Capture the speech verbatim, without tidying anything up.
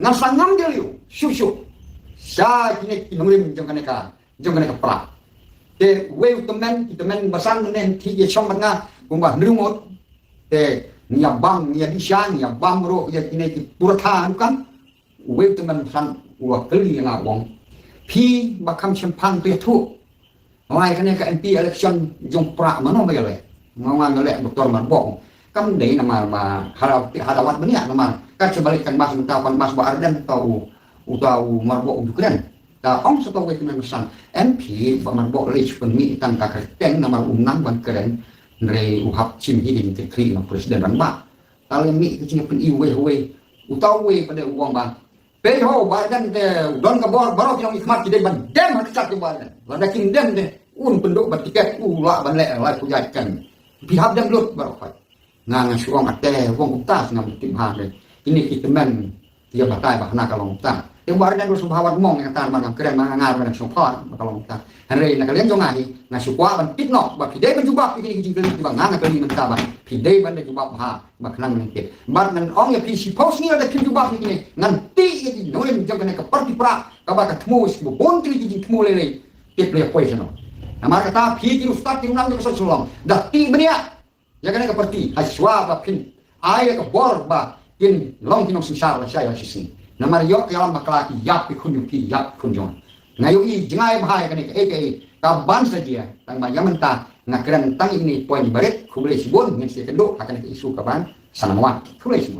Nga sa ngam jylliew shuh shuh sha kine ki nongrim jong kane ka, jong kane ka pra. Te uwei u tymmen, ki tymmen basan mynne ki ïa shong bad nga kumba hynriew ngut. Te ngi ïa bam, ngi ïa dih sha, ngi ïa bam ruh ïa kine ki puratha ruh kan. Uwei u tymmen basan u la kylli ïa nga u ong, phi ba kham shemphang to ïathuh. Hooid, kane ka M P election jong pra mano ba ïaleh? Nga ong, nga leh Doctor Marbok. Kam dei namar ba ha, ha daw wat bniah namar ka shu ba leh canvass mynta, canvass ba Ardent, uta u, uta u Marbok u ju kren. Ta ong sa uta uwei u tymmen basan, em phi, Bah Marbok lei shu pynmih tang ka kyrteng namar um nang ban kren, hynrei u hap shim hi dei ki kyrteng na president rangbah. Ta lei mih ka jingpyni uwei uwei. Uta uwei pat de u ong ba, peit ho, Bah Ardent te u don ka bor, baroh ki nongmihkhmat ki dei ban dem ha ka kjat jong Bah Ardent. Lada kim dem te un pynduh bad tiket, u lah ban leh lai pyrshah kan. Phi hap dem lut baroh pat. Nga, nga shu ong, ate, u ong kumta, ngam tip bha te. Kine ki tymmen ki ïa batai ba hana ka long kumta. Te Bah Ardent ruh sngewbha wat mong ïa kata, namar ngam kren, ma nga ruh nga sngewbha ba ka long kumta. Hynrei na ka liang jong nga hi, nga shu kwah ban tip noh ba phi dei ban jubab ïa kine ki jingkylli kiba nga, nga kylli mynta ba phi dei ban da jubab bha ba khnang nangkit. Bad ngan ong ïa phi, shiphew sngi lada phim jubab ïa kine, ngan tih ïa ki nongrim jong kane ka party pra kaba ka thmu, shu bun tylli ki jingthmu lei lei. Tip lei poi shano. Namar kata phi ki riewstad ki riewmynam jong ka shnong Shillong, da tih bniah ïa kane ka party ha shuwa ba phin ai ïa ka bor ba kin long ki nongsynshar lashai lashisngi. Namar ïoh ïalam bakla ki ïap ki khun jong phi, ïap ki khun jong nga. Nga ïohi jngai bha ïa kane kaei kaei kaban sa jia, tang ba ïa mynta nga kren tang ïa kine ki point barit. Khublei shibun, ngin sa ïakynduh ha kane ka issue kaban sa nang wan. Khublei shibun.